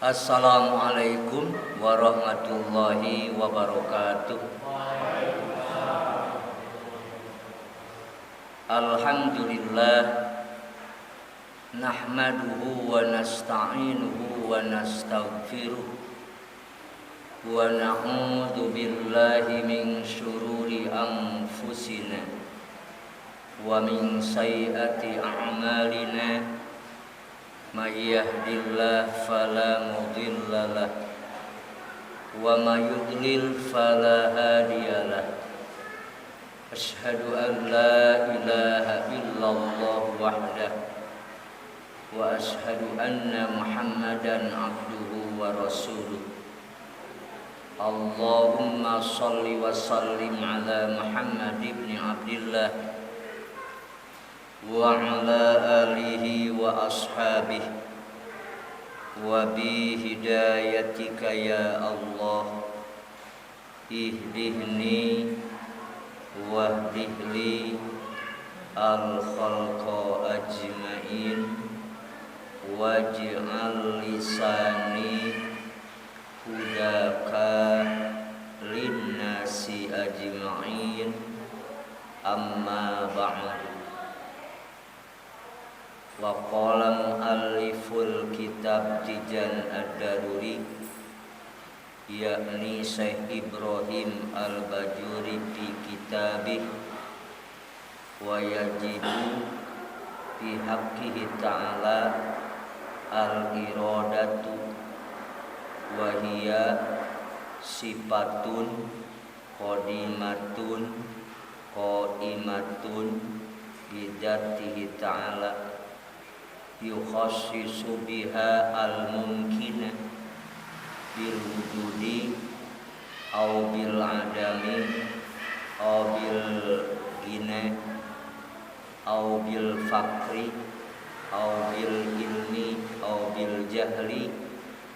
Assalamualaikum warahmatullahi wabarakatuh. Alhamdulillah nahmaduhu wa nasta'inuhu wa nastaghfiruh wa na'udzu billahi min syururi anfusina wa min sayyiati a'malina. May yahdihillahu fala mudhillalah wa may yudlil fala hadiyalah. Asyhadu an la ilaha illallah wahdah wa asyhadu anna Muhammadan abduhu wa rasuluh. Allahumma shalli wa sallim ala Muhammad ibn Abdillah wa ala alihi wa ashabihi wa bi hidayatika ya Allah ihdihni wahdihli al khalqa ajmain waj'al lisani hudaka linnasi ajmain. Amma ba'du. Wa qala mualliful kitab Tijan Ad-Daruri yakni Syekh Ibrahim Al-Bajuri fi kitabih wa yajibu fi haqqihi ta'ala al-iradatu wa hiya sifatun qadimatun qaimatun bidzatihi ta'ala yukhassisu biha al-mumkina bil wujudi au bil adami au bil ghina au bil faqri au bil ilmi au bil jahli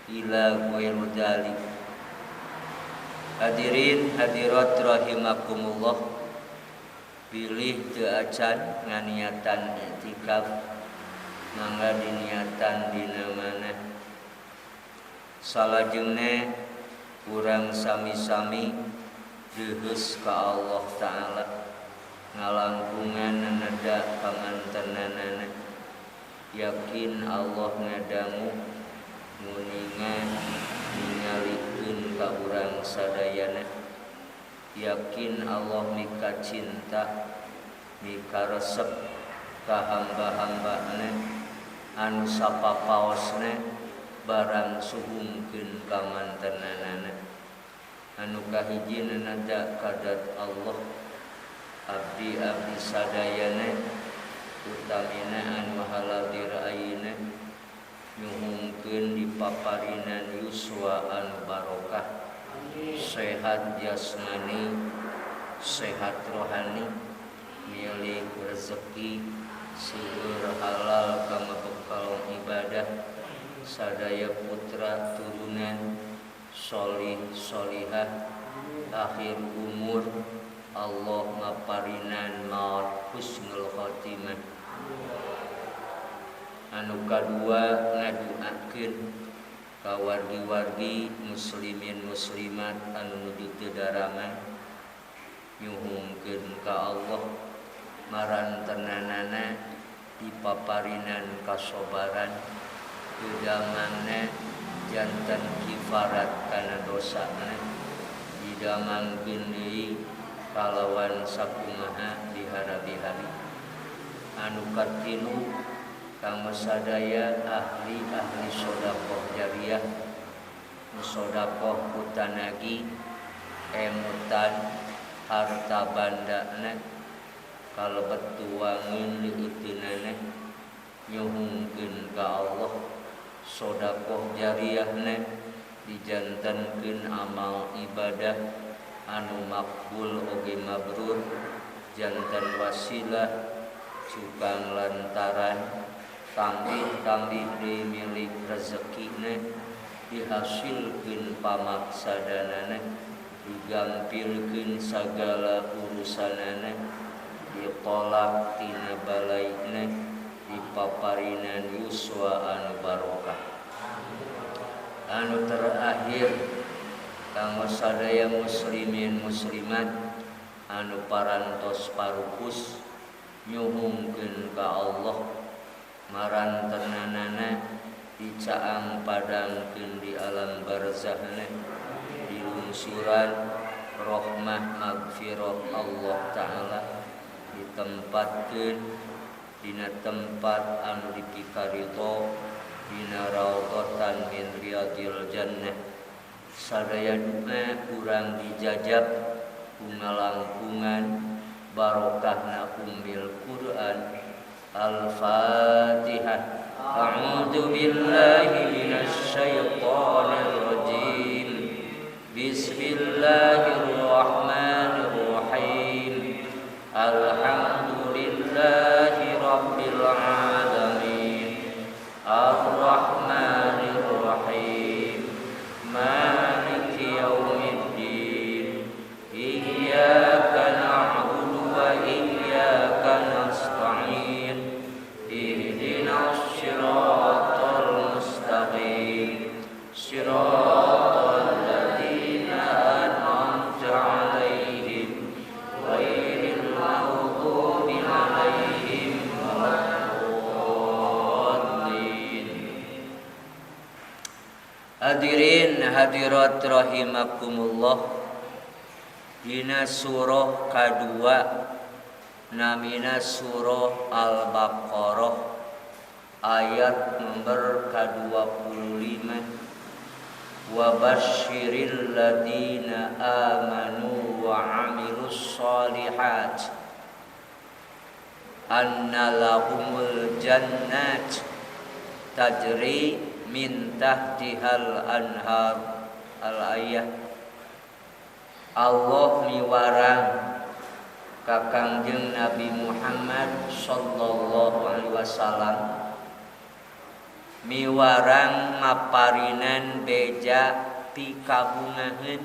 ila ghairi dzalik. Hadirin hadirat rahimakumullah, bilih teu acan nganiatan i'tikaf mangga diniatan dina mana. Salajengna urang sami-sami deuheus ka Allah Ta'ala ngalangkungan neda kamantenanana, yakin Allah ngadangu nguninga ningalikeun ka urang sadayana, yakin Allah mika cinta mika resep ka hamba-hambana anu sapapaosna barang suhungkeun kamantenanana. Anu kahiji nada kadat Allah abdi-abdi sadayana utamina anu haladir ayeuna nyuhungkeun dipaparinan yuswa anu barokah, sehat jasmani sehat rohani, milik rezeki seueur halal kama bekal ibadah, sadaya putra turunan solih solihah, akhir umur Allah ngaparinan maut husnul khotimah. Anu kadua ngaduakeun ka wargi-wargi muslimin muslimat anu nuju teu daramang, nyuhungkeun ka Allah marantenanana dipaparinan kasobaran, didamangna janten kifarat kana dosana, didamangkeun deui kalawan sakumaha di harabi-hari. Anu katilu kanggo sadaya ahli-ahli sedekah jariah, sedekah kutanagi emutan harta bandana kalebet tuangeun leuteunana, nyuhungkeun ka Allah sedekah jariahna dijantenkeun amal ibadah anu makbul oge mabrur, janten wasilah cukang lantaran tambih-tambih deui milik rezekina, dihasilkeun pamaksadanana, digampilkeun sagala urusanana, ditolak tina balaina, dipaparinan yuswa anu barokah. Anu terakhir kanggo sadaya muslimin muslimat anu parantos parupus nyuhungkeun ka Allah marantenanana dicaang padangkeun di alam barzahna di lungsuran rahmah magfirah Allah Ta'ala ditempatkeun dina tempat anu dipikaridho dina raudhatan min riyadil jannah. Sadaya doa urang dijajab ku ngalangkungan barokahna ummil Quran. Al-Fatihah. A'udzu billahi minasy syaithanir rajim. Bismillahirrahmanirrahim. Alhamdulillahi rabbil alamin. Arrahmanir rahim. Maliki yaumiddin. Iyyaka na'budu wa iyyaka nasta'in. Ihdinas siratal mustaqim. Siratal ladzina an'amta 'alaihim ghairil maghdubi 'alaihim waladdallin. Hadirin hadirat rahimakumullah. Dina surah kadua namina surah Al-Baqarah ayat nomor ka-25. Wa basyiril ladina amanu wa amilus solihat anna lahumul jannat tajri min tahtihal anhar. Al-ayah. Allah miwarang ka Kangjeng Nabi Muhammad sallallahu alaihi wasallam miwarang maparinan beja pikabungaheun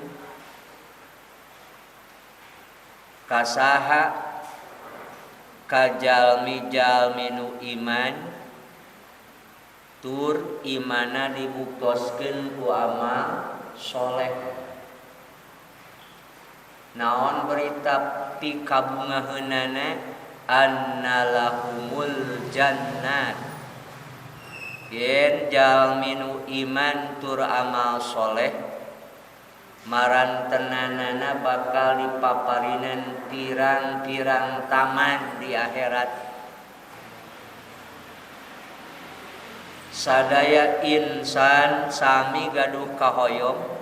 kasaha kajalmi-jalmi nu iman tur imana dibuktoskeun ku amal soleh. Naon berita pikabungaheunana annalahumul jannat yen jalmi nu iman tur amal soleh marantenanana bakal dipaparinan pirang-pirang taman di akhirat. Sadaya insan sami gaduh kahoyong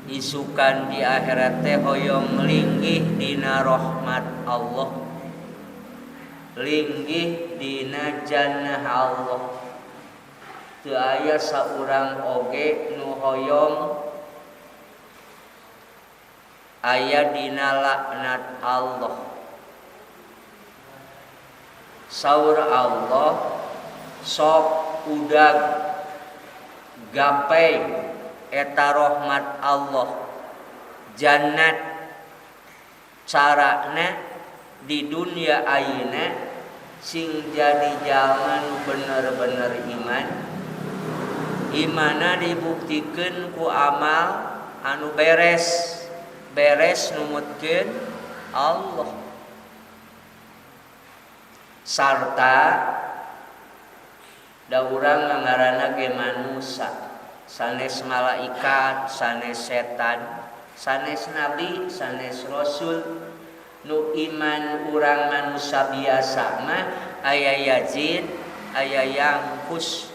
isukan di akhirat teh hoyong linggih dina rahmat Allah, linggih dina jannah Allah. Teu aya saurang oge nu hoyong aya dina laknat Allah. Saur Allah sok udag gapai eta rahmat Allah jannat carana di dunia ayeuna sing jadi jalma nu bener-bener iman, imana dibuktikeun ku amal anu beres, beres numutkeun Allah sarta da urang ngaranna ge manusa, sanes malaikat, sanes setan, sanes nabi, sanes rasul. Nu iman urang manusia biasa mah aya yazid, aya yangkus,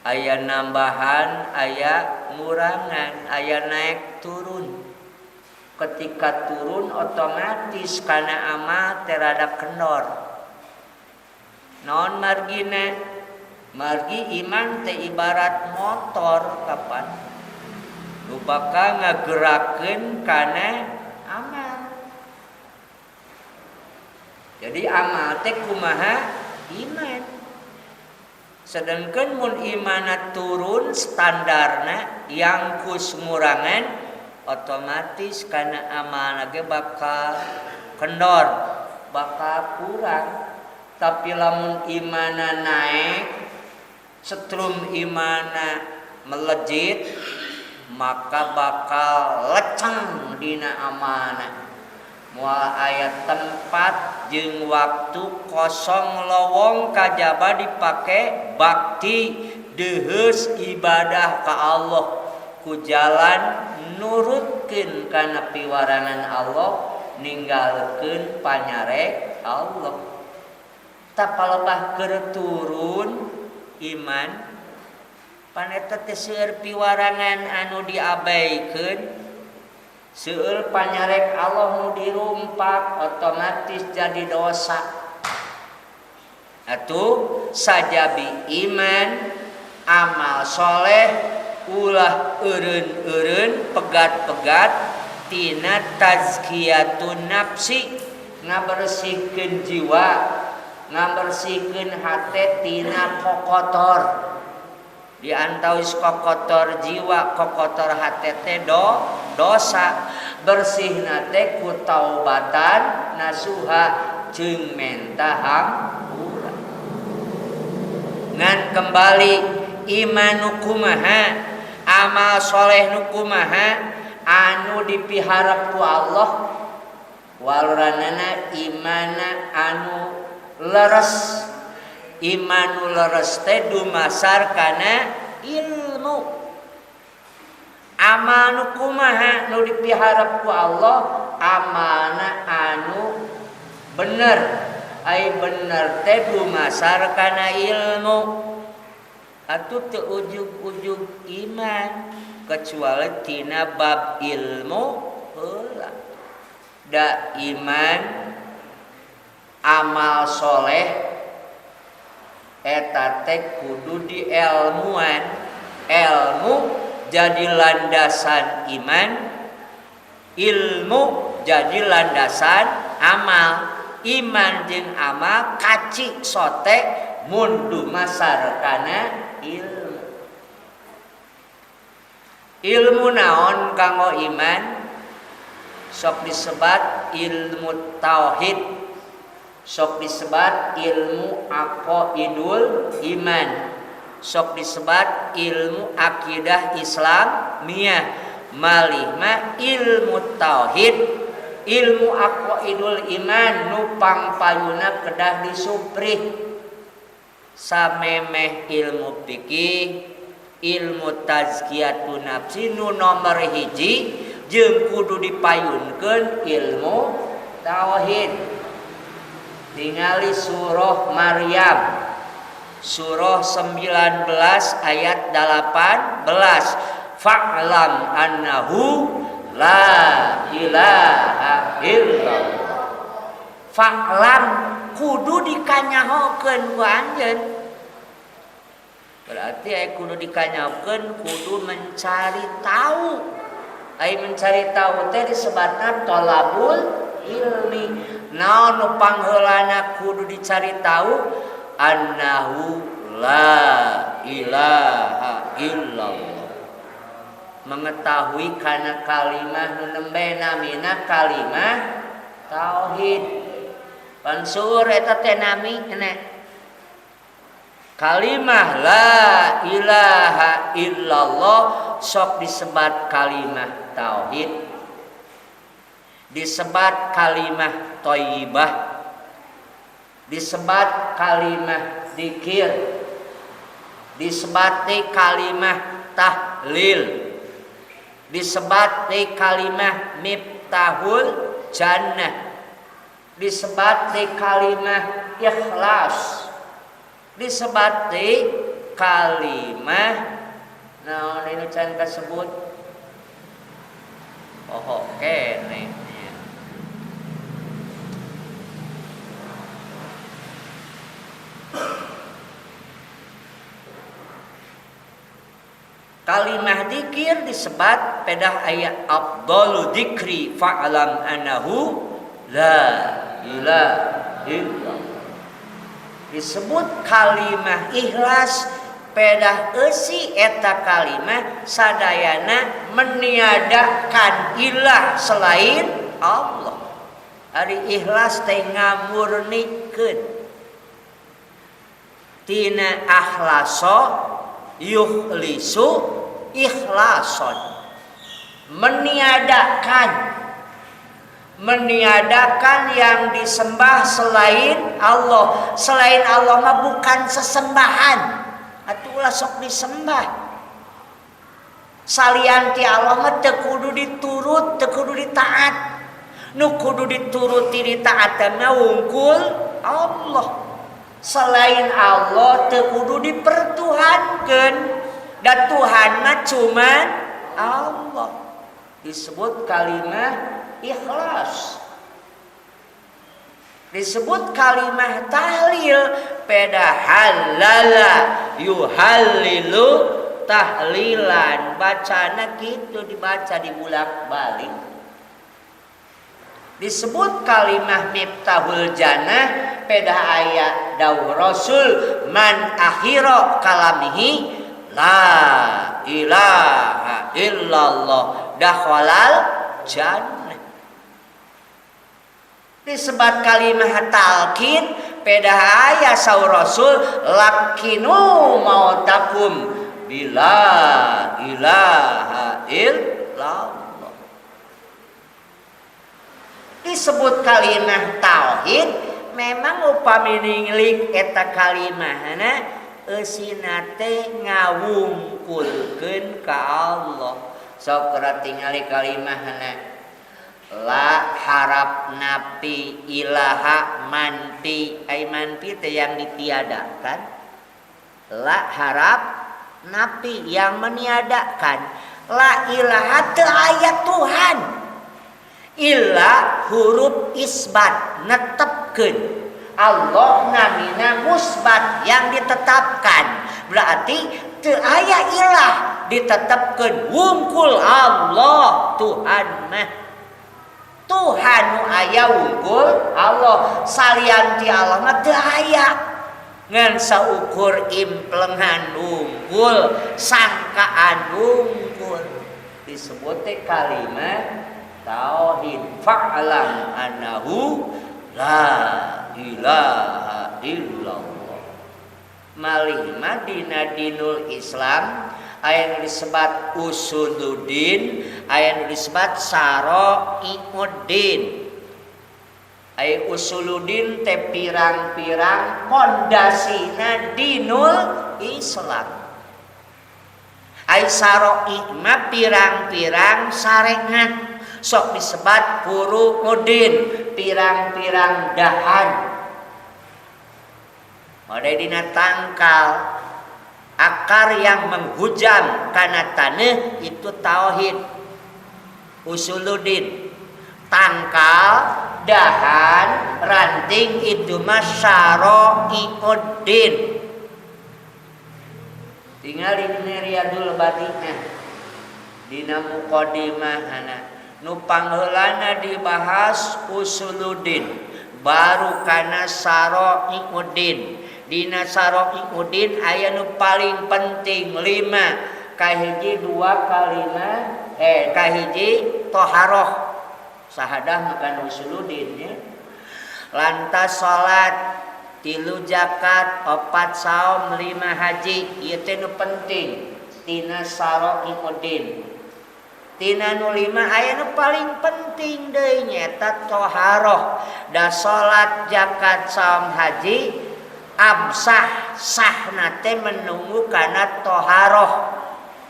aya nambahan, aya ngurangan, aya naik turun. Ketika turun otomatis kana amal terada kendor. Naon margina? Margi iman teh ibarat motor kapan nu bakal ngagerakeun kana amal. Jadi amal teh kumaha iman. Sedangkan mun imana turun standarna yang kus ngurangan otomatis kana amalna ge bakal kendor, bakal kurang. Tapi lamun imana naik, setrum imana Melejit maka bakal leceng dina amanah. Moal aya tempat jeung waktu kosong lowong kajaba dipake bakti deheus ibadah ka Allah ku jalan nurutkeun kana piwarangan Allah ninggalkeun panyarek Allah. Tapalebah keur turun iman pan eta teh seueur piwarangan anu diabaikeun, seueur panyarek Allah nu dirumpak otomatis jadi dosa. Atuh sajabi iman amal soleh ulah eureun-eureun pegat-pegat tina tazkiyatun nafsi, ngabersihkeun jiwa, ngabersihkeun hate tina kokotor. Di antawis kokotor jiwa, kokotor hate teh dosa. Bersihna teh ku taubatan nasuha jeung menta hampura. Ngan kembali iman nu kumaha, amal soleh nu kumaha anu dipiharap ku Allah, waluranana imana anu leres. Iman nu leres teh dumasar kana ilmu. Amal nu kumaha nu dipiharap ku Allah, amalna anu bener. Ai bener teh dumasar kana ilmu. Atuh teu ujug-ujug iman kecuali tina bab ilmu heula. Da iman amal soleh eta teh kudu dielmuan. Ilmu jadi landasan iman, ilmu jadi landasan amal. Iman jeung amal kaci sote mun dumasar kana ilmu. Ilmu naon kanggo iman? Sok disebat ilmu tauhid, sok disebat ilmu aqaidul iman, sok disebat ilmu akidah Islamiyah. Malih mah ilmu tauhid, ilmu aqaidul iman nu pangpayuna kedah disuprih. Samemeh ilmu fikih, ilmu tazkiyatun nafsi nu nomor hiji jeung kudu dipayunkeun ilmu tauhid. Tingali surah Maryam, surah 19 ayat 18. Fa'lam annahu la ilaha illallah. Fa'lam kudu dikanyahokeun ku anjeun. Berarti aya kudu dikanyahokeun, kudu mencari tahu. Ai mencari tahu teh disebatna tolabul ilmi. Naon nu pangheulana kudu dicari tahu? Annahu la ilaha illallah. Mengetahui kana kalimah nu nembe namina kalimah tauhid. Pansur eta teh nami nya. Kalimah la ilaha illallah sok disebat kalimah tauhid, disebat kalimah thayyibah, disebat kalimah zikir, disebat kalimah tahlil, disebat kalimah miftahul jannah, disebat kalimah ikhlas, disebat kalimah naon ini can kasebut. Oh, oke nih. Kalimah dzikir disebat pedah aya afdalu dzikri fa'lam annahu la ilaha illallah. Disebut kalimah ikhlas pedah eusi eta kalimah sadayana meniadakan ilah selain Allah. Ari ikhlas teh ngamurnikeun tina akhlaso yukhlisu Ikhlason, meniadakan, meniadakan yang disembah selain Allah. Selain Allah mah bukan sesembahan, atuh ulah sok disembah. Salian ti Allah mah teu kudu diturut, teu kudu ditaat. Nu kudu dituruti ditaat mah wungkul Allah. Selain Allah teu kudu dipertuhankeun, dan Tuhan mah cuman Allah. Disebut kalimah ikhlas, disebut kalimah tahlil, peda halala yuhallilu tahlilan, bacana gitu, dibaca dibulak balik. Disebut kalimah miftahul jannah, peda aya dawuh Rasul, man akhira kalamihi la ilaha illallah dakhalal jannah. Disebut kalimah talqin, peda aya saur Rasul, laqinu mautakum bila ilaha illallah. Disebut kalimah tauhid, memang upami ninglik eta kalimahna eusina teh ngawungkulkeun ka Allah. Sok keur tingali kalimahna, la harap napi ilaha manfi, ai manfi teh yang ditiadakan, la harap napi yang meniadakan, la ilaha teu aya Tuhan, illa huruf isbat netepkeun, Allah namina musbat yang ditetapkan, berarti teu aya ilah ditetapkeun wungkul Allah Tuhan mah. Tuhan nu aya wungkul Allah, salian ti Allah mah teu aya, ngan saukur implengan wungkul, sangkaan wungkul. Disebut teh kalimat tauhid, fa'lam annahu la ilaha illallah. Malih mah dina dinul Islam aya nu disebat usuluddin, aya nu disebat syara'iuddin. Aya usuluddin teh pirang-pirang pondasina dinul Islam, ai syara'i mah pirang-pirang sarengat, sok disebat furu'uddin, pirang-pirang dahan. Mode dina tangkal akar yang menghujam kana tanah itu tauhid usuluddin, tangkal dahan ranting itu mah syara'iuddin. Tinggal di Riyadul Badi'ah dina muqaddimahna nu pangheulana dibahas usuluddin, baru kana syara'iuddin. Dina syara'iuddin aya nu paling penting 5, kahiji dua kalima, kahiji toharoh, sahadah makan usuluddin ya. Lantas salat, 3 zakat, 4 saum, 5 haji, ieu teh nu penting tina syara'iuddin. Tina nu 5 aya nu paling penting deui nyaeta toharoh. Da salat, zakat, saum, haji absah sahna teh menunggu kana toharoh.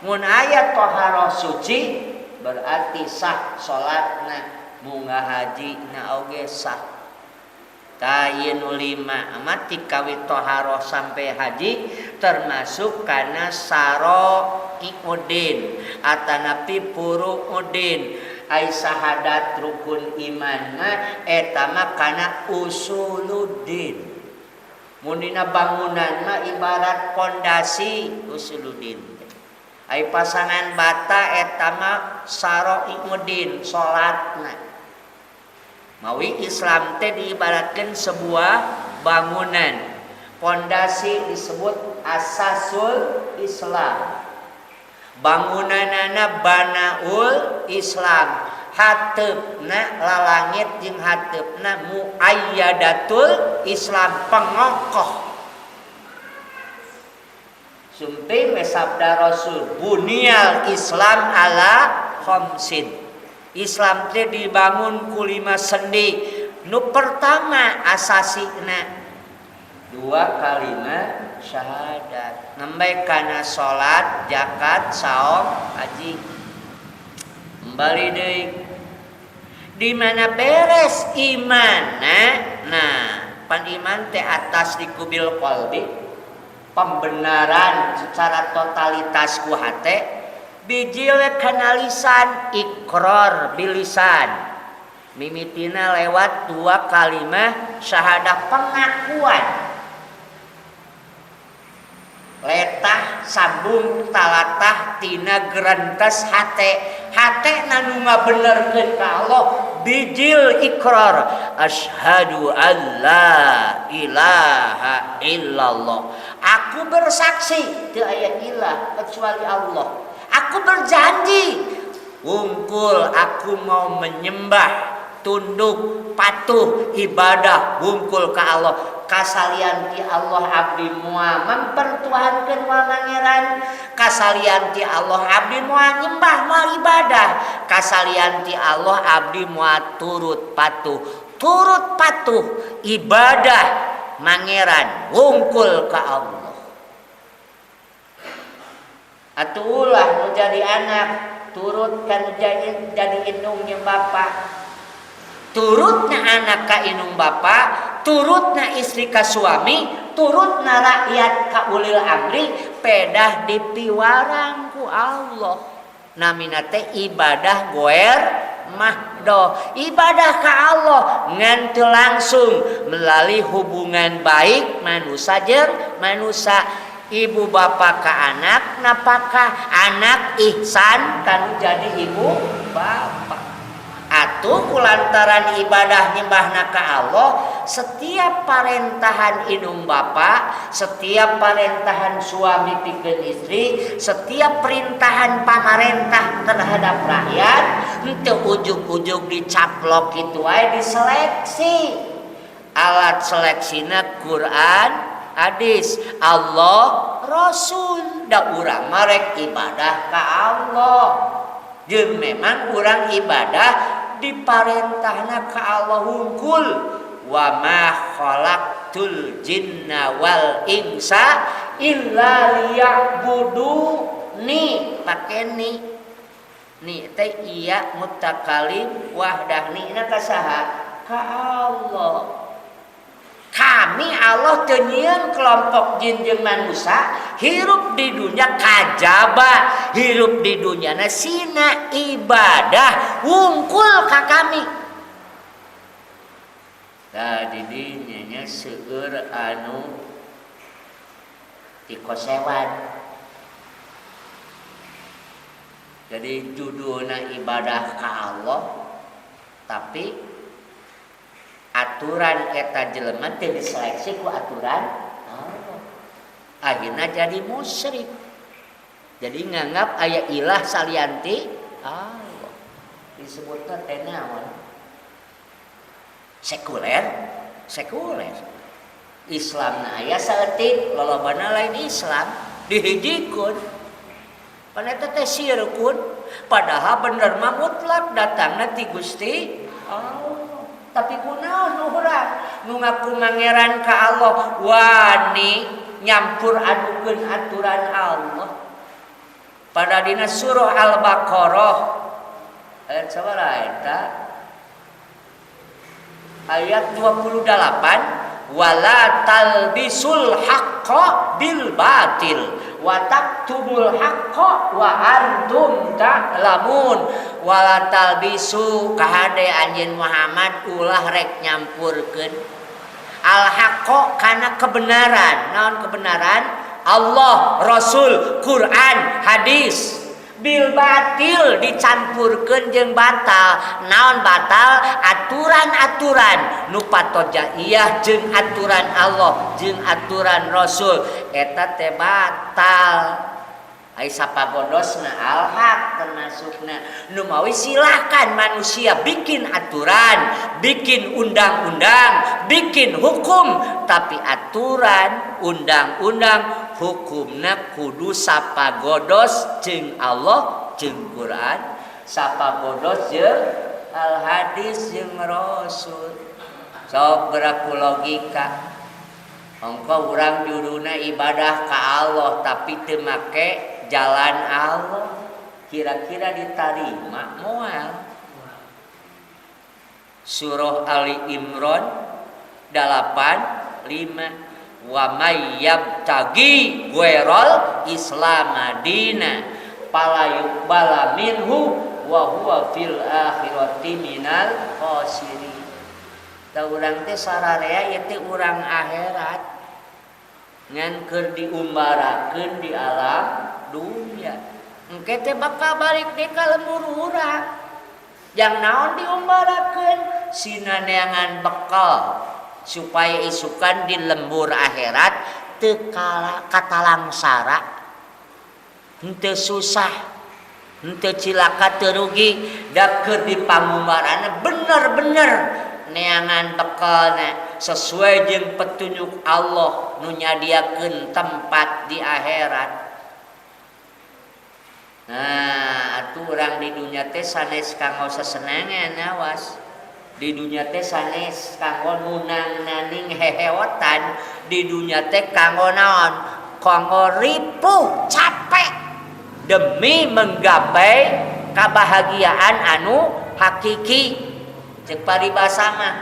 Mun aya toharoh suci berarti sah salatna, munggah haji na oge sah. Tah ieu nu 5 amat kawit toharoh sampai haji termasuk kana syara'iuddin atanapi furu'uddin. Ai sahadat rukun iman mah eta mah kana usuluddin. Mun dina bangunan mah ibarat pondasi usuluddin. Ai pasangan bata eta mah syara'iuddin salatna. Mawi Islam teh diibaratkeun sebuah bangunan. Pondasi disebut asasul Islam. Bangunanana banaul Islam. Hateupna lalangit jeung hateupna muayyadatul Islam, pengokoh. Sumping we sabda Rasul, bunyal Islam ala khamsin. Islam teh dibangun ku 5 sendi. Nu pertama asasina 2 kalimat syahadat. Nembe kana salat, zakat, saum, haji. Kembali deui. Di mana beres imanna? Nah, pan iman teh atas dikubil qalbi, pembenaran secara totalitas ku hate, bijil kana lisan, ikrar bilisan. Mimitina lewat 2 kalimat syahadah pengakuan. Letah sambung talatah tina gerentes hate. Hate nu ngabenerkeun ka Allah bijil ikrar asyhadu alla ilaha illallah. Aku bersaksi teu aya ilah kecuali Allah. Aku berjanji wungkul aku mau menyembah, tunduk, patuh, ibadah wungkul ka Allah. Kasalian ti Allah abdi moal mempertuhankeun moal mangeran, kasalian ti Allah abdi moal nyembah moal ibadah, kasalian ti Allah abdi moal turut patuh, turut patuh ibadah mangeran wungkul ka Allah. Atuh ulah nu jadi anak turut kan jadi indung jeung bapak. Turutna anak ka indung bapa, turutna istri ka suami, turutna rakyat ka ulil amri, pedah dipiwarang ku Allah. Namina teh ibadah goer mahdoh, ibadah ka Allah ngan teu langsung melalui hubungan baik manusia jeung manusia. Ibu bapa ka anak napakah anak ihsan kanu jadi ibu bapa. Atuh kulantaran ibadah nyembahna ka Allah, setiap parentahan indung bapa, setiap parentahan suami pikeun istri, setiap perintahan pamarentah terhadap rakyat, henteu ujug-ujug dicaplok kitu wae, diseleksi. Alat seleksina Quran, hadis, Allah, Rasul. Da urang mah rek ibadah ka Allah. Jeung memang urang ibadah diparentahna ka Allah hungkul. Wa ma khalaqtul jinna wal insa illa liya'buduni. Pake ni. Ni teh iya mutakalim wahdah ni na ka saha? Ka Allah. Kami Allah teu nyieun kelompok jin jeung manusia hirup di dunia kajaba, hirup di dunia na sina ibadah wungkul ka kami. Tah di dinya nya seueur anu dikosewan. Jadi judulna ibadah ka Allah tapi aturan eta jelema teh diseleksi ku aturan Allah. Akhirna jadi musyrik. Jadi nganggap aya ilah salianti Allah. Disebutna teh naon? Sekuler, sekuler. Islamna aya saeutik, lolobana lain Islam, dihijikeun. Pan eta teh syirkun, padahal bener mah mutlak datangna ti Gusti Allah. Tapi kunaon urang nu ngaku mangeran ka Allah wani nyampur adukeun aturan Allah. Pada dina surah Al-Baqarah ayat sabaraha eta? Ayat 28, wala talbisul haqqo bil batil wa taktumul haqqo wa antum ta'lamun. Wala talbisu kahade anjeun Muhammad ulah rek nyampurkeun al haqqo kana kebenaran. Naon kebenaran? Allah, Rasul, Quran, hadis. Bil batil dicampurkeun jeung batal. Naon batal? Aturan-aturan nu patojaiyah jeung aturan Allah jeung aturan Rasul eta teh batal. Ai sapagodosna al-haq termasukna. Nu mawi silakan manusia bikin aturan, bikin undang-undang, bikin hukum, tapi aturan, undang-undang, Hukumna kudu sapagodos jeung Allah jeung Quran, sapagodos jeung al hadis jeung Rasul. Sok gerak ku logika. Ongko urang judulna ibadah ka Allah tapi teu make jalan Allah, kira-kira ditarima moal? Surah Ali Imran 8:5 wa may yabtagi ghairal islama dina fala yuqbala minhu wa huwa fil akhirati minal khasirin. Da urang teh sararea ieu teh urang akhirat ngan keur diumbarakeun di alam dunya. Engke teh bakal balik deui ka lembur urang. Jang naon diumbarakeun? Sina neangan bekal supaya isukan di lembur akhirat teu katalangsara, henteu susah, henteu cilaka, teu rugi. Da keur dipangumbarana bener-bener neangan bekalna sesuai jeung petunjuk Allah nu nyadiakeun tempat di akhirat. Nah, atuh urang di dunya teh sanes kanggo sesenangan, awas. Di dunya teh sanes kanggo nunang-naning hehewotan, di dunya teh kanggo naon? Kanggo ripuh, capek demi menggapai kebahagiaan anu hakiki. Cek paribasa mah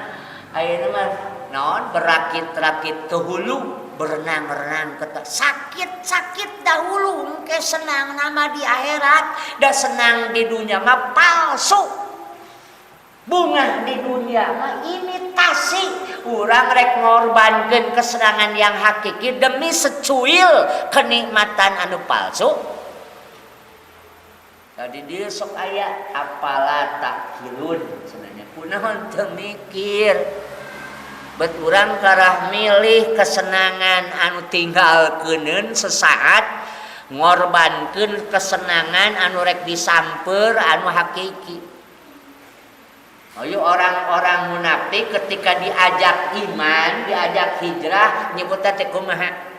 ayeuna mah naon, berakit-rakit ke hulu, berenang-renang ke sakit-sakit dahulu engke senang nama di akhirat. Da senang di dunia mah palsu, bunga di dunia mah imitasi. Urang rek ngorbankeun kesenangan yang hakiki demi secuil kenikmatan anu palsu. Tadi dia sok aya apala takhilun cenah, kunaon teu mikir? Bet urang karah milih kesenangan anu tinggalkeuneun sesaat, ngorbankeun kesenangan anu rek disamper anu hakiki. Ayo, orang-orang munafik ketika diajak iman, diajak hijrah, nyebutna teh kumaha?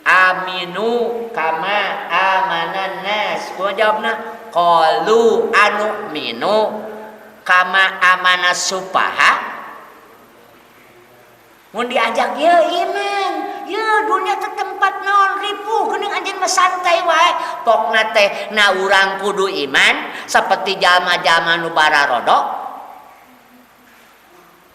Aminu kama amanan nas. Kumaha jawabna? Qalu anu minu kama amana supaha. Mun diajak ye iman, ye dunia teh tempat naon ripuh geuning anjeun mah santai wae. Pokna teh na urang kudu iman seperti jalma-jalma nu bararodo.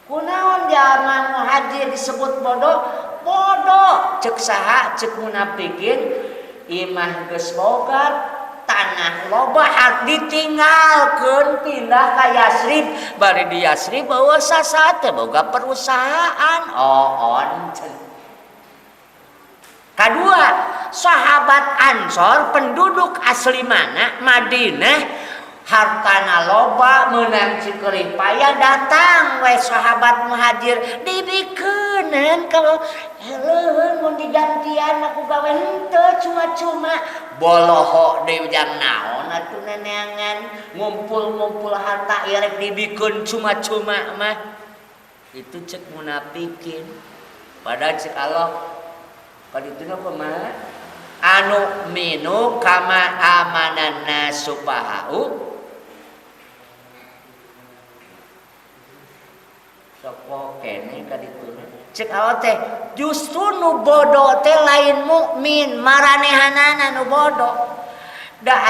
Kunaon jalma muhajir disebut bodoh? Bodoh cek saha? Cek munafikin. Imah geus boga, tanah loba, hak ditinggalkeun pindah ka Yasrib. Bari di Yasrib bawa sasa teh boga perusahaan. Oh, on. Kadua, sahabat Ansor penduduk asli mana? Madinah. Hartana loba, menang cikerih payah, datang we sahabat muhajir dibikeuneun kalau leuheung mun digantian aku gawe henteu cuma-cuma boloho deui jang naon atuh neneangan ngumpul-ngumpul harta ieu rek dibikeun cuma-cuma mah. Itu cek munafikin. Padahal cek Allah kadituna kumaha? Anu minu kama amanan nasupahau. Sopo kene kadituna? Cek Allah teh justru nu bodoh teh lain mukmin, maranehanana nu bodoh. Da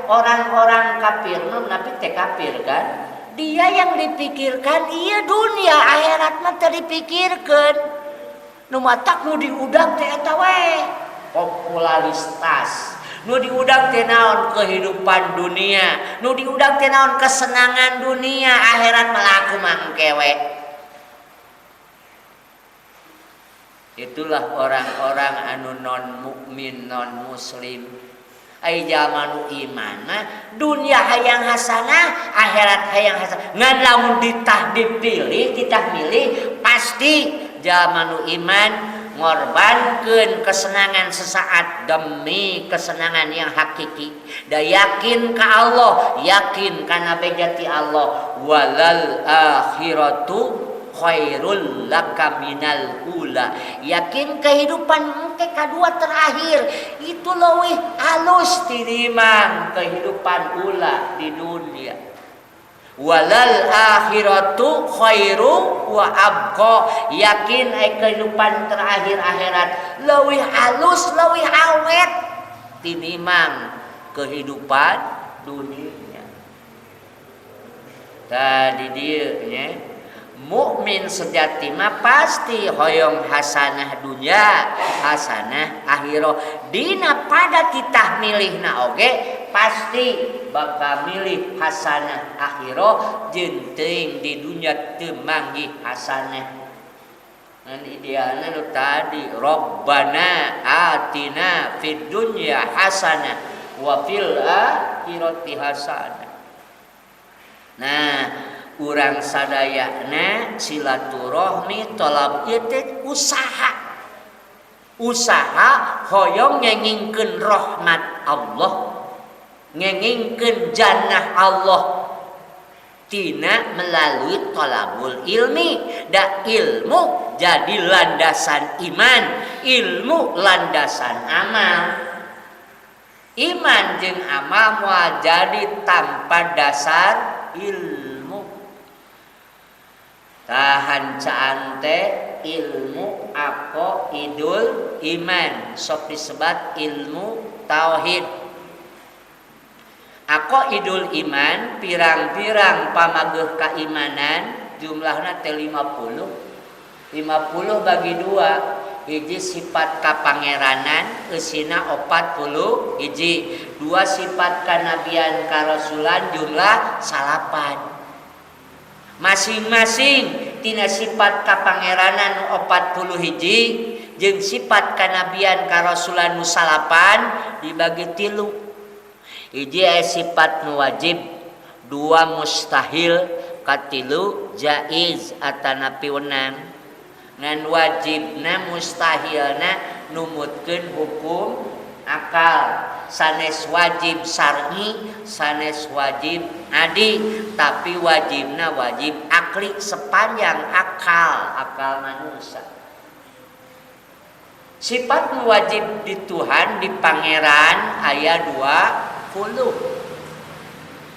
orang-orang kafir nu nabi teh kafir kan? Dia yang dipikirkan iya dunia, akhirat mah teu dipikirkeun. Nu matak nu diudag teh eta we popularitas. Nu diudag teh naon? Kehidupan dunia. Nu diudag teh naon? Kesenangan dunia, akhirat mah laku mangke we. Itulah orang-orang anu non mukmin, non muslim. Ai jalma nu iman mah dunia hayang hasanah, akhirat hayang hasanah. Ngan lamun ditah dipilih, ditah milih, pasti jalma nu iman ngorbankeun kesenangan sesaat demi kesenangan yang hakiki. Da yakin ka Allah, yakin kana bejati Allah, walal akhiratu khairul laka minal ula. Yakin kehidupan engke kadua terakhir itu leuwih alus tinimbang kehidupan ula di dunia. Walal akhiratu khairu wa abqa. Yakin ai kehidupan terakhir akhirat leuwih alus leuwih awet tinimbang kehidupan dunia. Tadi dieu nya mukmin sejati mah pasti hoyong hasanah dunia, hasanah akhirah. Dina pada titah milihna oge pasti bakal milih hasanah akhirah jeung teuing di dunia teu manggih hasanah. Ngan idealna nu tadi Rabbana atina fid dunya hasanah wa fil akhirati hasanah. Nah, urang sadayana silaturahmi tolab ieu teh usaha. Usaha hoyong ngengingkeun rahmat Allah, ngengingkeun jannah Allah tina melalui tolabul ilmi. Da ilmu jadi landasan iman, ilmu landasan amal. Iman jeung amal moal jadi tanpa dasar ilmu. Tahan caan teh ilmu aqaidul iman, sok disebat ilmu tauhid. Aqaidul iman pirang-pirang pamageuh kaimanan jumlahna teh 50. 50 bagi 2, hiji sifat kapangeranan eusina 40 hiji, 2 sifat kanabian karasulan jumlah 9. Masing-masing tina sifat kapangeranan 40 hiji jeung sifat kanabian karasulan nu 9 dibagi 3. Hiji aya sifat nu wajib, 2 mustahil, katilu jaiz atanapi wenang. Ngan wajibna mustahilna numutkeun hukum akal. Sanes wajib syar'i, sanes wajib adi, tapi wajibna wajib akli sepanjang akal, akal manusia. Sifat nu wajib di Tuhan di Pangeran aya 20.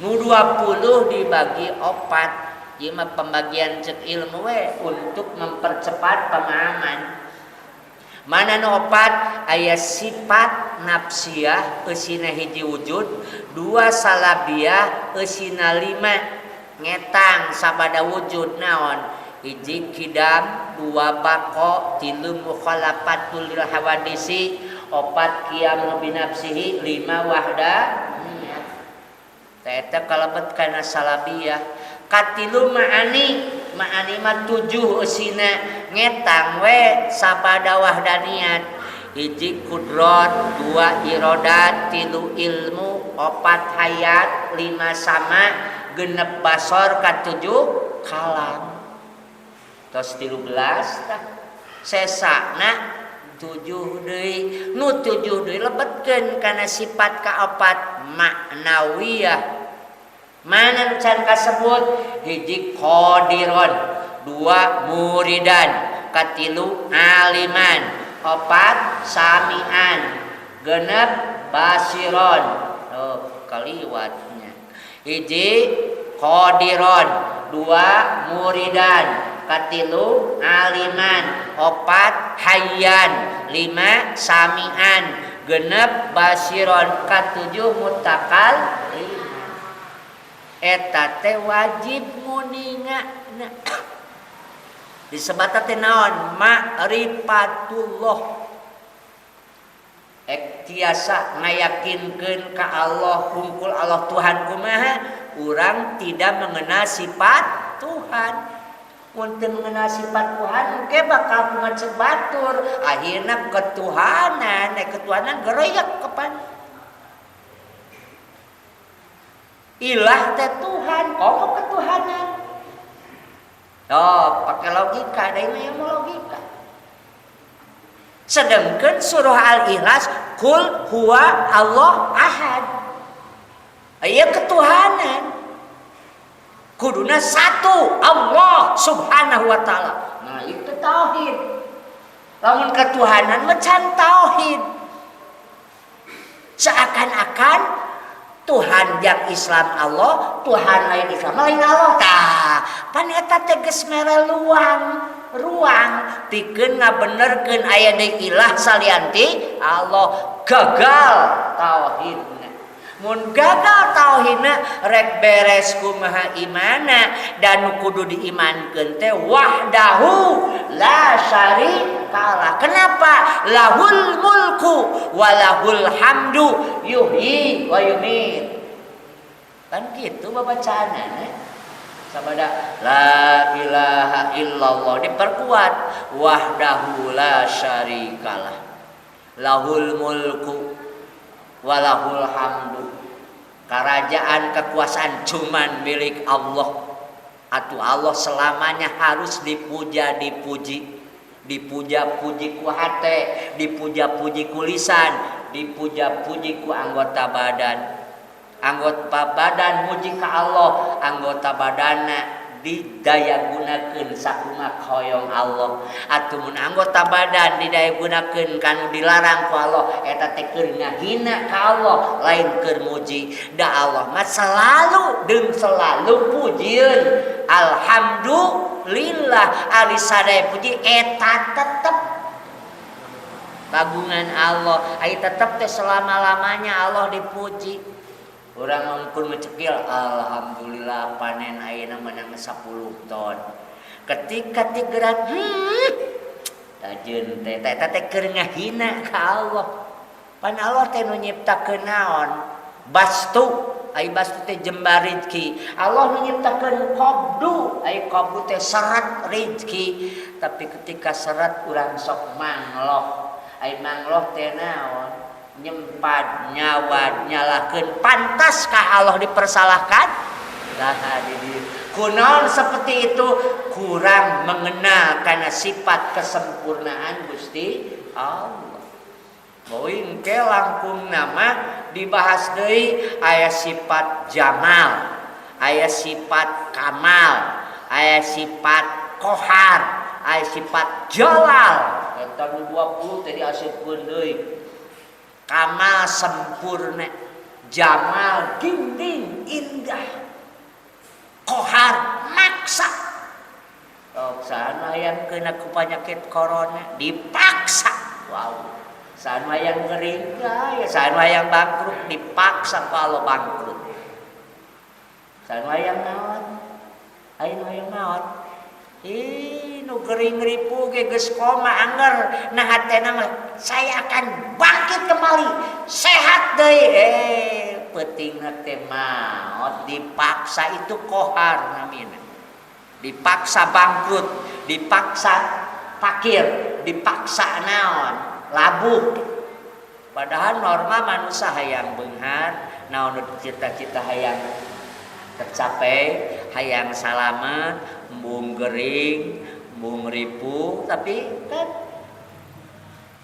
Nu 20 dibagi 4. Ieu mah pembagian cek ilmu we untuk mempercepat pemahaman. Mana nu 4 aya sifat nafsiyah eusina hiji wujud, 2 salabiah eusina 5 ngetang sabada wujud naon? Hiji kidam, 2 bako, 3 mukhalafatul lil hawadisi, 4 qiyamu binafsihi, 5 wahdaniyah. Eta kalebet kana salabiah. Katilu ma'ani, ma'ani mah 7 eusina ngetang we sabada wahdaniyat. Hiji kudrat, 2 irodat, 3 ilmu, 4 hayat, 5 sama, 6 basor, 7 kalam. Tos 13 tah. Sesana 7 deui. Nu 7 deui lebetkeun kana sifat kaopat maknawiyah. Mana can kasebut? Hiji qadiron, 2 muridan, 3 aliman, 4 samian, 6 basiron. Oh, kaliwatnya. Hiji qadiron, 2 muridan, 3 aliman, 4 hayyan, 5 samian, 6 basiron, 7 mutakal. Eta teh wajib nguninga. Disebut teh naon? Ma'rifatullah. Ek tiasa ngayakinkeun ka Allah hungkul Allah Tuhan kumaha, urang tidak mengenal sifat Tuhan. Mun teu mengenal sifat Tuhan engke bakal ngecek batur. Akhirna ketuhanan, ketuhanan geroyak kapan? Ilah teh Tuhan, komo ketuhanan. Oh, pakai logika, da ieu mah logika. Sedangkan surah Al-Ikhlas kul huwa Allah ahad. Aya ketuhanan. Kuduna satu Allah Subhanahu wa Ta'ala. Nah, itu tauhid. Lamun ketuhanan mah can tauhid. Seakan-akan Tuhan yang Islam Allah, Tuhan lain Islam lain Allah. Tah, pan eta teh geus mere luang, ruang pikeun ngabenerkeun aya deui ilah salian ti Allah. Gagal tauhidna. Mun gagal tauhidna, rek beres kumaha imana? Dan nu kudu diimankeun teh wahdahu la syarikalah. Kenapa? Lahul mulku walahul hamdu yuhyi wa yumit. Kan gitu babacaanna. Sabada la ilaha illallah diperkuat wahdahu la syarikalah, lahul mulku walahul hamdu. Kerajaan kekuasaan cuman milik Allah. Atau Allah selamanya harus dipuja dipuji, dipuja puji ku hate, dipuja puji ku lisan, dipuja puji ku anggota badan. Anggota badan muji ka Allah, anggota badana didaya gunakeun sakumaha hoyong Allah. Atuh mun anggota badan didaya gunakeun kanu dilarang ku Allah, eta teh keur ngahina ka Allah, lain keur muji. Da Allah mah selalu deung selalu pujieun. Alhamdulillah, ari sadaya puji eta tetep kagungan Allah. Ari tetep teh selama-lamanya Allah dipuji. Urang mangkun mencekil, alhamdulillah panen ayeuna menang 10 ton. Ketika tigeran, tajun teh eta teh keur ngahina ka Allah. Pan Allah teh nu nyiptakeun naon? Bastu, ai bastu teh jembar rezeki. Allah nu nyiptakeun qabdu, ai qabdu teh seret rezeki. Tapi ketika seret urang sok mangloh. Ai mangloh teh naon? Nyempad, nyawad, nyalahkeun. Pantaskah Allah dipersalahkan? Lah, di kunaon seperti itu? Kurang mengenal karena sifat kesempurnaan Gusti Allah. Boy engke langkung nama dibahas deui, aya sifat jamal, aya sifat kamal, aya sifat kohar, aya sifat jalal. Eta nu 20 teh diasupkeun deui. Kamal sempurna, jamal ginding indah, kohar maksa. Sok sana yang kena ku penyakit corona dipaksa. Wow. Sana yang kering ya, sana yang bangkrut dipaksa kalau bangkrut. Sana yang maot, ayo yang maot. Ih, nu gering ripu ge geus koma anger, nah hatena mah saya akan bangkit kembali, sehat deui. Eh, peutingna teh maot dipaksa, itu kohar namina. Dipaksa bangkrut, dipaksa fakir, dipaksa naon, labuh. Padahal normal manusia hayang beunghar, naon cita-cita hayang tercapai, hayang salamet, embung gering, embung ripuh, tapi kan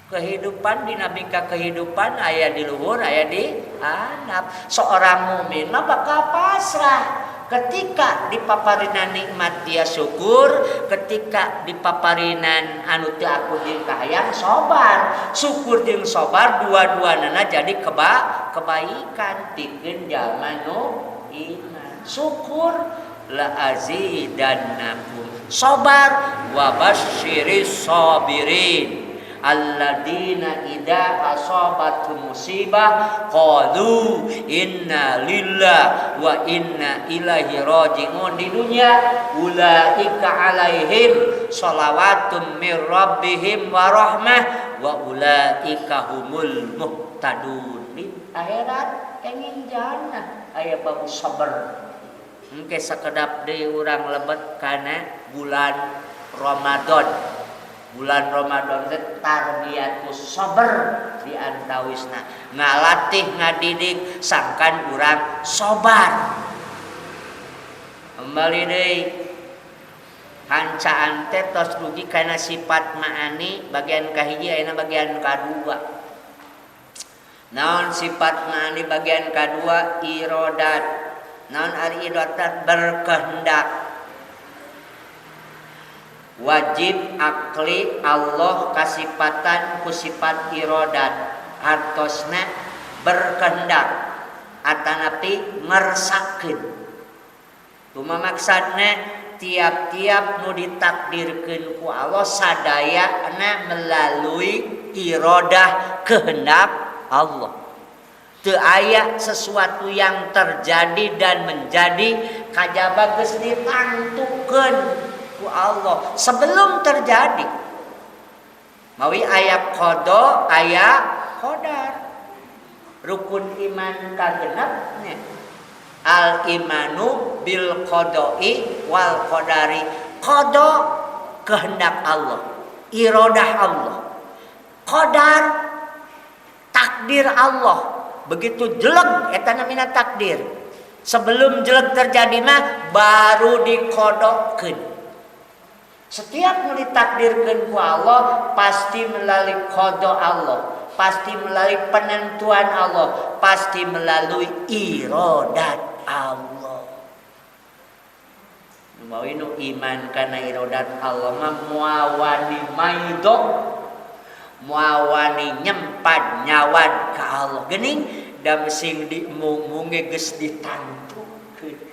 kehidupan, dinamika kehidupan aya di luhur, aya di handap. Seorang mukmin mah bakal pasrah. Ketika dipaparinan nikmat dia syukur, ketika dipaparinan anu teu akur jeung kahayang sobar. Syukur jeung sobar dua-duanana jadi kebaikan pikeun jalma nu iman. Syukur la azidannakum, sobar wa basyiris sabirin alladzina idza asabatuhum musibah qalu inna lillahi wa inna ilaihi raji'un. Di dunia ulaika alaihim shalawatum mir rabbihim wa rahmah wa ulaika humul muhtadun. Di akhirat kenging jannah aya babu sabar. Engke sakedap deui urang lebet kana bulan Ramadan. Bulan Ramadan teh tarbiyatus sabar di antawisna, ngalatih ngadidik sangkan urang sobar. Kembali deui, hancaan teh tos dugi kana sifat ma'ani bagian kahiji, ayeuna bagian kadua. Naon sifat ma'ani bagian kadua? Irodat. Naon ari iradat? Berkehendak. Wajib akli Allah kasipatan ku sifat iradat, hartosna berkehendak atanapi ngersakeun. Tuma maksudna tiap-tiap nu ditakdirkeun ku Allah sadayana melalui iradah kehendak Allah. Teu aya sesuatu yang terjadi dan menjadi kajaba geus ditangtukeun ku Allah sebelum terjadi. Mawi aya qada, aya qadar. Rukun iman kagenepnya al imanu bil qada'i wal qadari. Qada kehendak Allah, iradah Allah. Qadar takdir Allah. Begitu jelek eta namina takdir. Sebelum jelek terjadi mah baru dikodokeun. Setiap nu ditakdirkeun ku Allah pasti melalui qada Allah, pasti melalui penentuan Allah, pasti melalui iradat Allah. Mawi nu iman kana iradat Allah mah moal wani maido, moal wani nyempad nyawad ka Allah. Geuning da sing dimunge geus ditantukeun.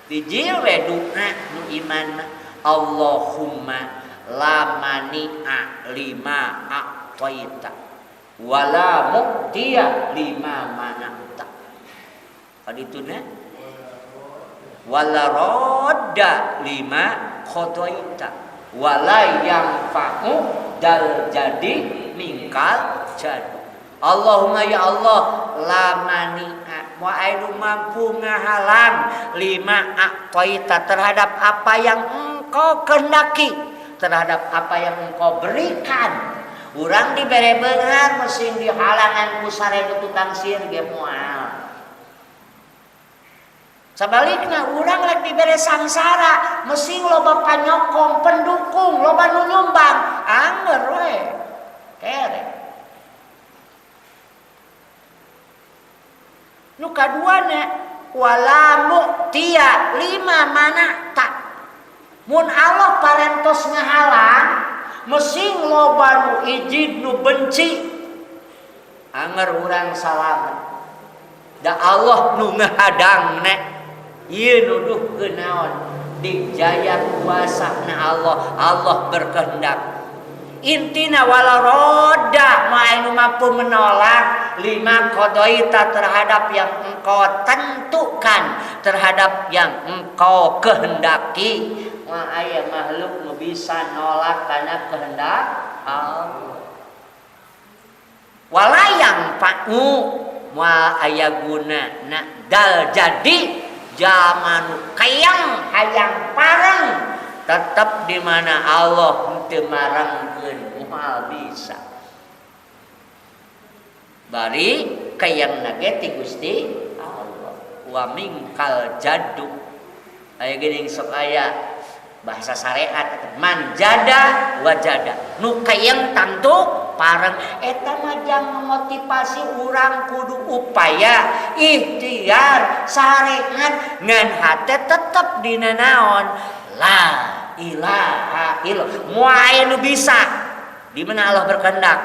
Dijil we doa nu iman mah, Allahumma la mani'a lima a'taita wala mu'tiya lima mana'ta. Kadituna wala radda lima qadaita wala yanfa'u dal jadi mingkal jadu. Allahumma ya Allah la mani'a wa anu mampu ngahalang lima a'taita terhadap apa yang engkau kehendaki, terhadap apa yang engkau berikan. Urang dibere beunghar mesin dihalangan ku 1000 tukang sihir ge moal. Sabalikna urang rek dibere sangsara mesin loba panyokong, pendukung, loba nu nyumbang, anger we. Kere. Nu kaduana wala mu'tiya lima mana'ta. Mun Allah parantos ngahalang mesing loba nu ijid nu benci, anger urang salamet. Da Allah nu ngahadangna ieu nuduhkeun naon? Dijaya kuasana Allah, Allah berkehendak. Intina wala roda ma anu mampu menolak lima qadaita terhadap yang engkau tentukan, terhadap yang engkau kehendaki. Wah, aya makhluk nu bisa nolak karena kehendak Allah. Walayang pa'u wa aya guna na dal jadi jamanu kayang hayang pareng tetep di mana Allah henteu marengkeun moal bisa. Bari kayang nage ti Gusti Allah wa mingkal jadu. Aya geuning sok aya bahasa syariat man jada wajada nu kayang tangtu pareng eta mah jang motivasi urang kudu upaya ikhtiar syariat ngan hate tetep dina naon la ilaha illallah moal aya nu bisa di mana Allah berkehendak.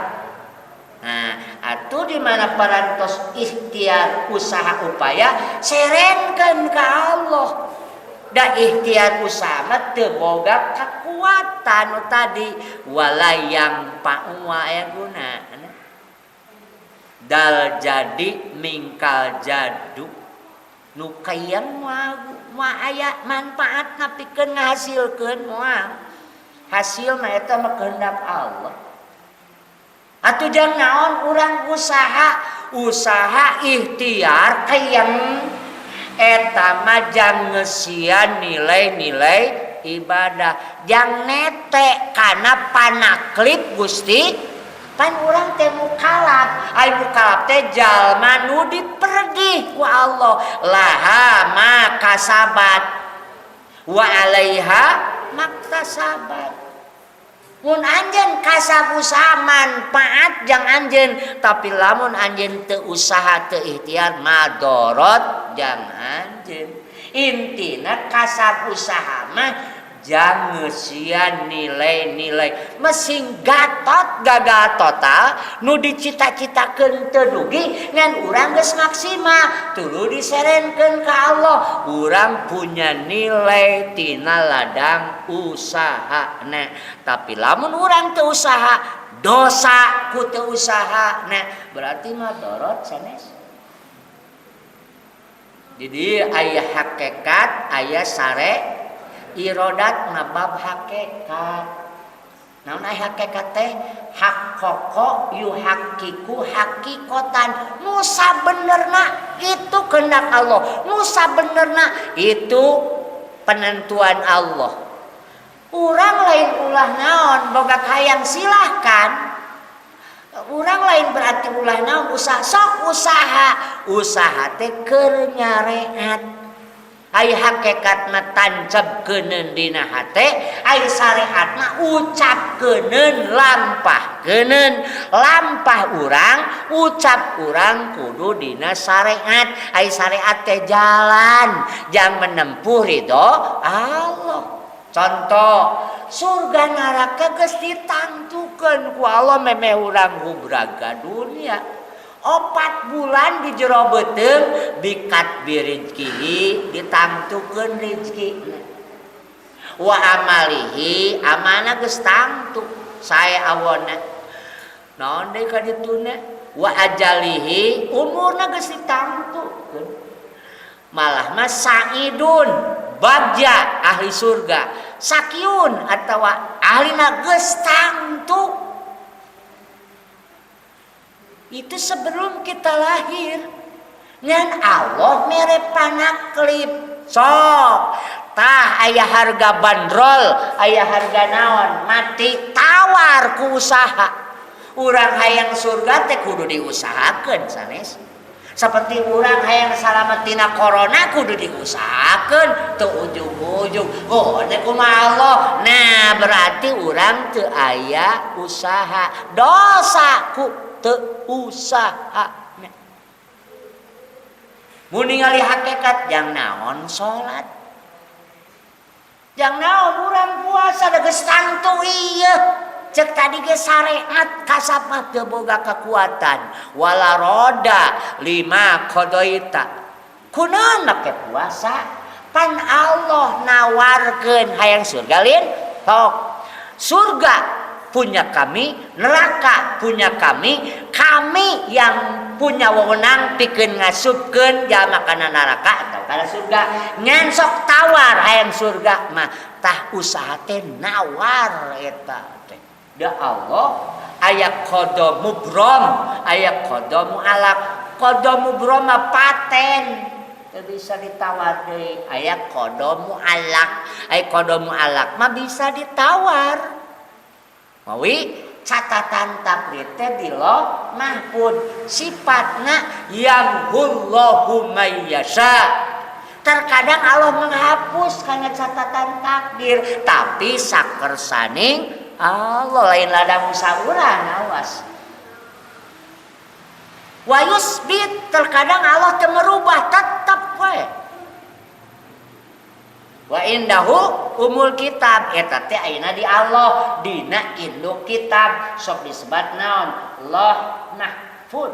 Nah, atuh di mana parantos ikhtiar usaha upaya serenkeun ka Allah. Da ikhtiar usaha mah teu boga kekuatan nu tadi walayang pa'wa aya guna. Dal jadi mingkal jadu nu kayang moal aya manfaatna pikeun ngahasilkeun moal. Hasil mah eta mah kehendak Allah. Atuh jang naon urang usaha, usaha ikhtiar kayang eta mah jang ngeusian nilai-nilai ibadah, jang nete kana panaklip Gusti. Pan urang teh mukalaf, ai mukalaf teh jalma nu diperdih ku Allah, laha makasabat wa alaiha maktasabat. Mun anjeun kasab usaha manfaat jang anjeun, tapi lamun anjeun teu usaha teu ikhtiar madorot jang anjeun. Intina kasab usaha mah jang ngeusian nilai-nilai mesing gatot gagal total nu dicita-citakeun teu dugi ngan urang geus maksimal tuluy diserenkeun ka Allah. Urang punya nilai tina ladang usahana, tapi lamun urang teu usaha dosa ku teu usahana berarti madorot sanes. Jadi aya hakikat aya sare irodat mabab hakikat. Naon aya hakikat teh? Haqqaqa yuhaqqiqu haqiqatan. Nu sabenerna itu kehendak Allah, nu sabenerna itu penentuan Allah. Urang lain ulah naon boga hayang silahkan. Urang lain berarti ulah naon usaha, sok usaha. Usaha teh keur nyareat. Ai hakikat mah tancebkeuneun dina hate, ai syariat mah ucapkeuneun lampahkeuneun. Lampah urang, ucap urang kudu dina syariat. Ai syariat teh jalan jang menempuh ridho Allah. Contoh, surga neraka geus ditangtukeun ku Allah memeh urang hubraga dunia. 4 bulan di jero beuteung bikat birizkihi ditangtukeun rezekina. Wa amalihi amana geus tangtu sae awonna. Naon deui ka dituna? Wa ajalihi umurna geus ditangtukeun. Malah mah saidun bagja ahli surga, sakiun atawa ahlina geus tangtu. Itu sebelum kita lahir. Ngan Allah mere panaklip. Sok tah aya harga bandrol, aya harga naon, mati tawar ku usaha. Urang hayang surga teh kudu diusahakeun sanes. Seperti urang hayang salamet tina corona kudu diusahakeun teu ujug-ujug. Oh, teh kumaha Allah. Nah, berarti urang teu aya usaha. Dosa ku teu usaha. Mun ningali hakikat jang naon salat. Jang naon urang puasa da geus tangtu ieu. Cek tadi ge syariat kasab mah teu boga kekuatan. Wala roda lima qadaita. Kunaon make puasa? Pan Allah nawarkeun hayang surga lin? Sok. Surga punya kami, neraka punya kami, kami yang punya wewenang pikeun ngasupkeun jalma kana neraka atau kana surga. Ngan sok tawar hayang surga mah tah usaha teh nawar eta teh. Da Allah aya qada mubram, aya qada mualaq. Qada mubram mah paten teu bisa ditawar deui. Aya qada mualaq, aya qada mualaq mah bisa ditawar. Mawi catatan takdir teh di Lauh Mahfud sifatna yamhullahu mayyasha. Terkadang Allah menghapus karena catatan takdir, tapi sakersaning Allah lain ladang usaha urang, awas. Wa yusbit, terkadang Allah teu merubah tetep we. Wa indahu umul kitab, eta teh ayeuna di Allah dina induk kitab sok disebat naon? Lauh Mahfud.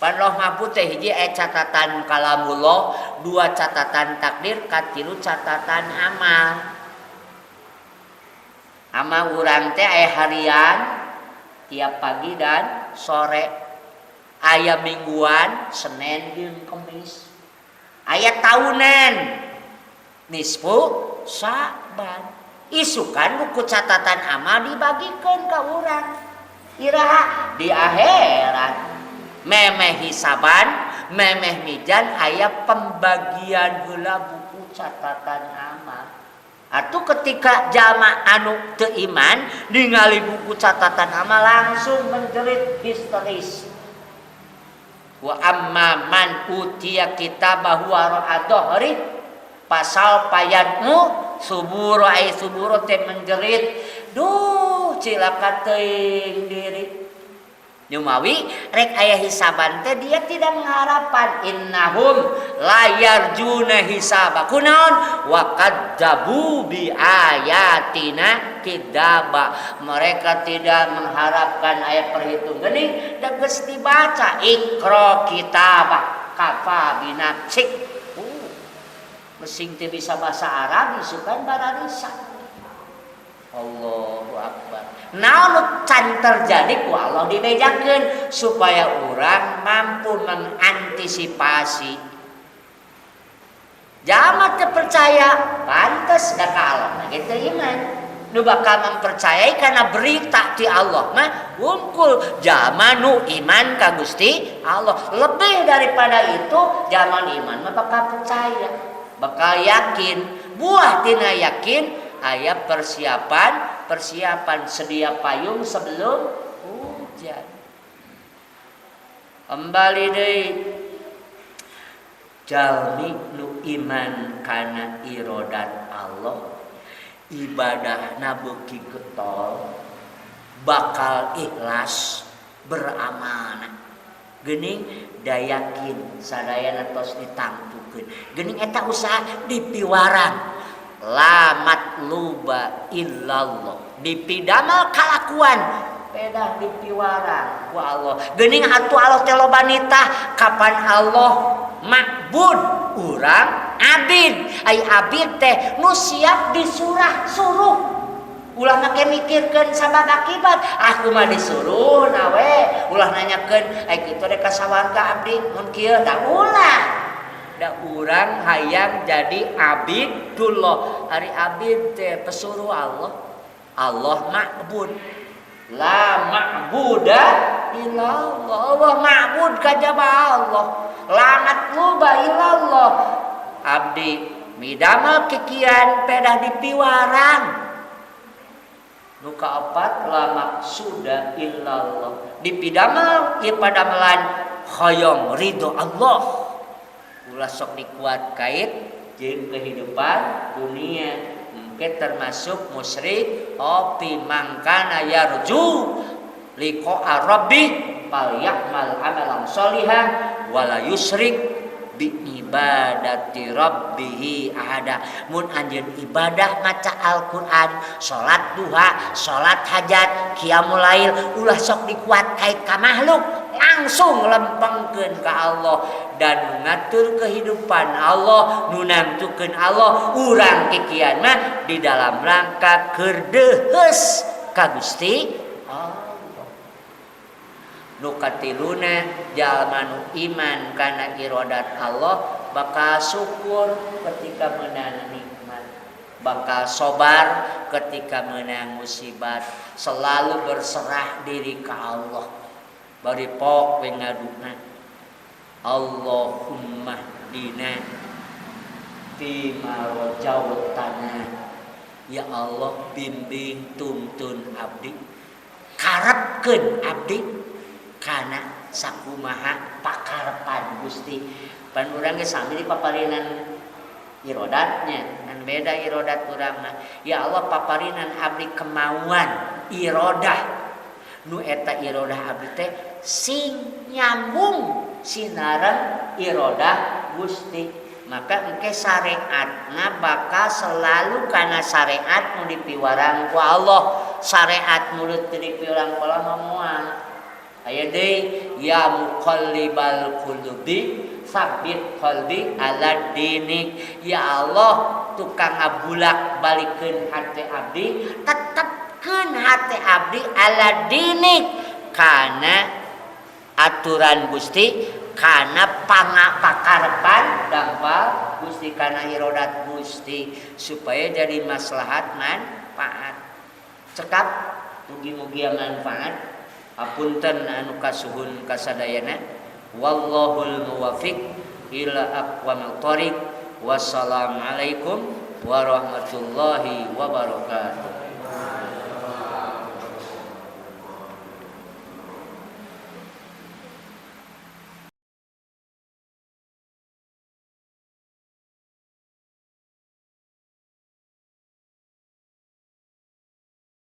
Pan Lauh Mahfud teh hiji aya catatan kalamullah, 2 catatan takdir, katilu catatan amal. Amal urang teh aya harian tiap pagi dan sore, aya mingguan Senin jeung Kemis, aya tahunan nisfu Sa'ban. Isukan buku catatan amal dibagikan ke urang iraha di akhirat memeh hisaban memeh mijan aya pembagian heula buku catatan amal. Atuh ketika jalma anu teu iman ningali buku catatan amal langsung menjerit histeris. Wa amma man utiya kitabahu wara'a dhahri pasal payadmu suburo ay suburo teh menjerit, duh Cilaka teuing diri. Nyumawi rek aya hisaban teh dia tidak mengharapkan innahum la yarjuna hisaba. Kunaon? Wa kadzabu bi ayatina kidzaba. Mereka tidak mengharapkan ayat perhitungan geuning da geus dibaca iqra kitabak kafa binafsik. Mesing teh bisa bahasa Arab isukan bararisa. Allahu Akbar. Naon can terjadi ku Allah dibejakeun supaya orang mampu mengantisipasi. Jalma teu percaya pantes da ka Allah mah kitu iman. Nu bakal mempercayai karena berita ti Allah mah wungkul jalma nu iman ka Gusti Allah. Lebih daripada itu jalma iman mah bakal percaya, bakal yakin. Buah tina yakin aya persiapan, persiapan sedia payung sebelum hujan. Kembali deui jalmi nu iman kana irodat Allah, ibadahna beuki getol, bakal ikhlas beramanah. Geuning da yakin sadayana tos ditangtukeun. Geuning eta usaha dipiwarang. La matluba illallah. Dipidamel kalakuan pedah dipiwarang ku Allah. Geuning atuh Allah teh loba nitah kapan Allah ma'bud urang abid. Ai abid teh nu siap disurah suruh. Ulah make mikirkeun sabab akibat. Aku mah disuruh nawe, ulah nanyakeun ai kitu rek ka sawarga abdi mun kieu da ulah. Da urang hayang jadi abidullah. Ari abid teh pesuruh Allah. Allah ma'bud. La ma'buda illallah. Allah ma'bud kajaba Allah. La matluba illallah. Abdi midamel kikian pedah dipiwarang. Nu kaopat la maksuda illallah. Dipidamel ieu padamelan hoyong ridho Allah. Ulah sok dikuat kait jeung kehidupan dunia. Mungkin termasuk musyrik opi mangkana yarju liqa'a rabbih falya'mal amalan sholihan wala yusyrik bi ibadati rabbih ahada. Mun anjeun ibadah maca Al-Qur'an, salat duha, salat hajat, qiyamul lail, ulah sok dikuat kait ka makhluk, langsung lempengkeun ka Allah dan ngatur kehidupan Allah, nu nangtukeun Allah, urang kikian mah di dalam rangka keur deuheus ka Gusti Allah. Nu katiluna jalma nu iman kana irodat Allah bakal syukur ketika menang nikmat, bakal sobar ketika menang musibat, selalu berserah diri ka Allah. Bari pok we ngaduna Allahumma dina fima rajautana. Ya Allah bimbing tuntun abdi, karepkeun abdi kana sakumaha pakarepan Gusti. Pan urang ge sami di paparinan irodatnya, ngan beda irodat urang mah. Ya Allah paparinan abdi kemauan irodah. Nu eta irodah abdi teh sing nyambung sinareng irodah Gusti. Maka engke syariatna bakal selalu kana syariat nu dipiwarang ku Allah. Syariat nu teu dipiwarang ku Allah mah moal. Aya deui ya muqallibal qulubi sabbit qalbi ala dinik. Ya Allah tukang ngabulak balikeun hate abdi, tetepkeun hate abdi ala dinik kana aturan Gusti, kana pangapakarepan dampal Gusti, kana irodat Gusti supaya jadi maslahat manfaat. Cekap mugi-mugi manfaat. Apunten anu kasuhun kasadayana. Wallahul muwafiq ila aqwamit thoriq. Wassalamualaikum warahmatullahi wabarakatuh.